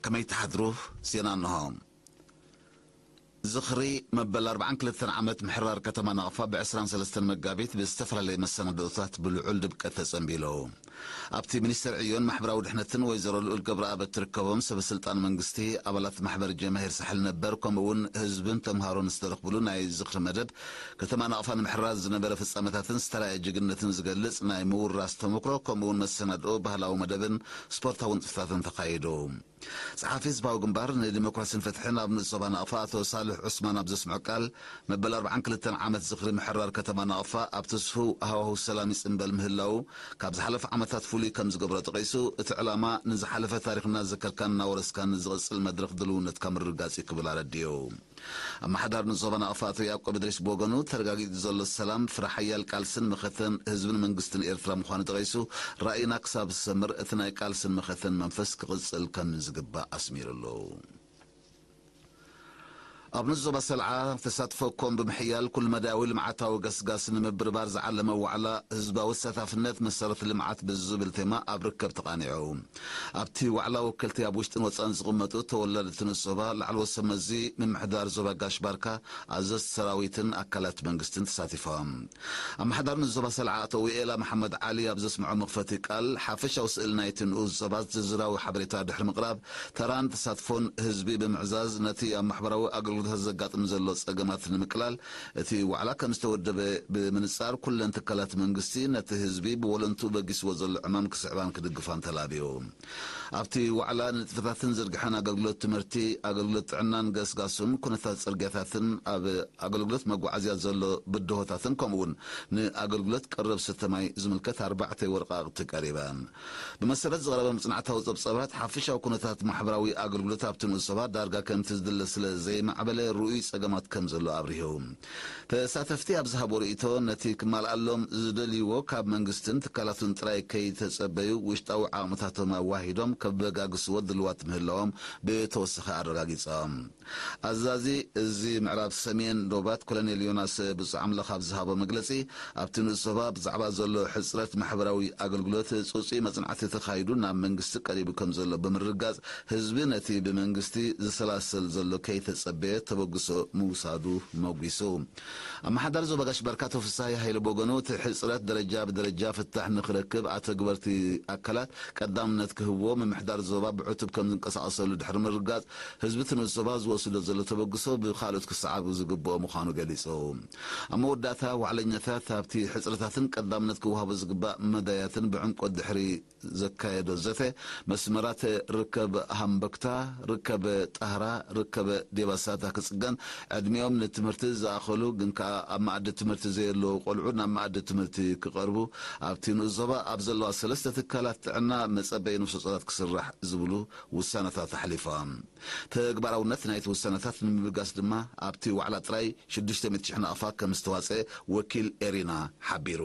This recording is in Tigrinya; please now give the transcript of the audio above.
ከመይ ትሓድሩ? ዜና እንሆ። ዝኽሪ መበል ኣርባዓን ክልተን ዓመት ምሕራር ከተማ ናቕፋ ብ ዕስራን ሰለስተን መጋቢት ብዝተፈላለየ መሰናድኦታት ብልዑል ድምቀት ተጸንቢሉ። ኣብቲ ሚኒስተር ዕዮን ማሕበራዊ ድሕነትን ወይዘሮ ልኡል ገብረኣብ እትርከቦም ሰበ ስልጣን መንግስቲ፣ ኣባላት ማሕበር ጀማሂር ሳሕል ነበር፣ ከምኡ እውን ህዝብን ተምሃሮን ዝተረኽብሉ ናይ ዝኽሪ መደብ፣ ከተማ ናቕፋ ንምሕራር ዝነበረ ፍጻመታትን ዝተራእየ ጅግንነትን ዝገልጽ ናይ ምውራስ ተመክሮ፣ ከምኡ እውን መሰናድኦ ባህላዊ መደብን ስፖርታዊ ንጥፈታትን ተኻይዱ። ጸሓፊ ህዝባዊ ግንባር ንዲሞክራሲን ፍትሕን ኣብ ንኡስ ዞባ ናቕፋ ኣቶ ሳልሕ ዑስማን ኣብ ዘስምዖ ቃል፣ መበል ኣርባዓን ክልተን ዓመት ዝኽሪ ምሕራር ከተማ ናቕፋ ኣብቲ ስፉው ሃዋህው ሰላም ይጽንበል ምህላዉ፣ ካብ ዝሓለፈ ዓመታት ፍሉይ ከም ዝገብሮ ጠቒሱ፣ እቲ ዕላማ ንዝሓለፈ ታሪኽና ዘከርካን እናወረስካን ንዝቕጽል መድረኽ ድልውነትካ ምርግጋጽ እዩ ክብል ኣረዲኡ። ኣመሓዳሪ ንኡስ ዞባ ናቕፋ ኣቶ ያዕቆብ እድሪስ ብወገኑ፣ ተረጋጊጹ ዘሎ ሰላም ፍረ ሓያል ቃልስን መኸተን ህዝብን መንግስትን ኤርትራ ምዃኑ ጠቒሱ፣ ራእይና ክሳብ ዝሰምር እቲ ናይ ቃልስን መኸተን መንፈስ ክቕጽል ከም ዝግባእ ኣስሚሩሉ። ኣብ ንኡስ ዞባ ሰልዓ ተሳትፎኩም ብምሕያል ኩልመዳያዊ ልምዓታዊ ገስጋስ ንምብርባር ዝዓለመ ዋዕላ ህዝባዊ ተሳታፍነት መሰረት ልምዓት ብዝብል ቴማ ኣብ ርከብ ተቓኒዑ። ኣብቲ ዋዕላ ወከልቲ ኣብ ውሽጥን ወጻእን ዝቕመጡ ተወላድቲ ንኡስ ዞባ፣ ላዕለዎት ሰብ መዚ ምምሕዳር ዞባ ጋሽ ባርካ፣ ኣዘዝቲ ሰራዊትን ኣካላት መንግስትን ተሳቲፎም። ኣመሓዳሪ ንኡስ ዞባ ሰልዓ ኣቶ ዊኤላ መሓመድ ዓሊ ኣብ ዘስምዖ መኽፈቲ ቃል፣ ሓፈሻዊ ስእሊ ናይቲ ንኡስ ዞባ ዝርዝራዊ ሓበሬታ ድሕሪ ምቕራብ፣ ተራን ተሳትፎን ህዝቢ ብምዕዛዝ፣ ነቲ ኣብ ማሕበራዊ ኣገልግሎታት ዘጋጥም ዘሎ ጸገማት ንምቅላል፣ እቲ ዋዕላ ከም ዝተወደበ ብምንጻር፣ ኩለን ትካላት መንግስቲ ነቲ ህዝቢ ብወለንትኡ በጊስዎ ዘሎ ዕማም ክስዕባን ክድግፋን ተላብዩ። ኣብቲ ዋዕላ ንጥፈታትን ዝርግሐን ኣገልግሎት ትምህርቲ፣ ኣገልግሎት ጥዕናን ገስጋሱን፣ ኩነታት ጽርግያታትን ኣብ ኣገልግሎት መጓዓዝያ ዘሎ ብድሆታትን፣ ከምኡውን ንኣገልግሎት ቀረብ ስተ ማይ ዝምልከት ኣርባዕተ ወረቓቕቲ ቀሪበን። ብመሰረት ዝቐረበ መጽናዕታዊ ጸብጻባት፣ ሓፈሻዊ ኩነታት ማሕበራዊ ኣገልግሎት ኣብቲ ንኡስ ዞባ ዳርጋ ከምቲ ዝድለ ስለ ዘይማዕበለ፣ ርኡይ ጸገማት ከም ዘሎ ኣብሪሁ። ተሳተፍቲ ኣብ ዝሃቦ ርእይቶ፣ ነቲ ክማልኣሎም ዝደልይዎ ካብ መንግስትን ትካላቱን ጥራይ ከይተጸበዩ፣ ውሽጣዊ ዓቕምታቶም ኣዋሂዶም ከበጋግስዎ ድልዋት ምህላዎም ብተወሳኺ ኣረጋጊጾም። ኣዛዚ እዚ ምዕራብ ሰሜን ዶባት ኮሎኔል ዮናስ ብፁዕ ኣምላኽ ኣብ ዝሃቦ መግለጺ፣ ኣብቲ ንኡስ ዞባ ብዛዕባ ዘሎ ሕጽረት ማሕበራዊ ኣገልግሎት ጽጹይ መጽናዕቲ ተኻይዱ ናብ መንግስቲ ቀሪቡ ከም ዘሎ ብምርጋጽ፣ ህዝቢ ነቲ ብመንግስቲ ዝሰላሰል ዘሎ ከይተጸበየ ተበግሶ ምውሳዱ መጒሱ። ኣመሓዳሪ ዞባ ጋሽ በርካቶ ፍሳሐ ሃይለ ብወገኑ፣ እቲ ሕጽረት ደረጃ ብደረጃ ፍታሕ ንክረክብ ኣተግበርቲ ኣካላት ቀዳምነት ክህብዎ፣ ምምሕዳር ዞባ ብዕቱብ ከም ዝንቀሳቐሰሉ ድሕሪ ምርጋጽ፣ ህዝቢ እቲ ንኡስ ዞባ ዝወስዶ ዘሎ ተበግሶ ብኻልኦት ክሰዓብ ዝግብኦ ምዃኑ ገሊጹ። ኣብ መወዳእታ፣ ዋዕለኛታት ኣብቲ ሕጽረታትን ቀዳምነት ክወሃቦ ዝግባእ መዳያትን ብዕምቆት ድሕሪ ዘካየዶ ዘተ፣ መስመራት ርከብ ሃምበክታ፣ ርከብ ጣህራ፣ ርከብ ዴባሳታ ክጽገን፣ ዕድሚኦም ንትምህርቲ ዝኣኸሉ ግን ከኣ ኣብ መኣዲ ትምህርቲ ዘየለዉ ቆልዑ ናብ መኣዲ ትምህርቲ ክቐርቡ፣ ኣብቲ ንኡስ ዞባ ኣብ ዘለዋ ሰለስተ ትካላት ጥዕና መጸበዪ ነፍሰ ጾራት ክስራሕ ዝብሉ ውሳነታት ኣሕሊፎም። ተግባራውነት ናይቲ ውሳነታት ንምብጋስ ድማ ኣብቲ ዋዕላ ጥራይ ሽዱሽተ ሚእቲ ሽሕ ናቕፋ ከም ዝተዋጸ ወኪል ኤሪና ሓቢሩ።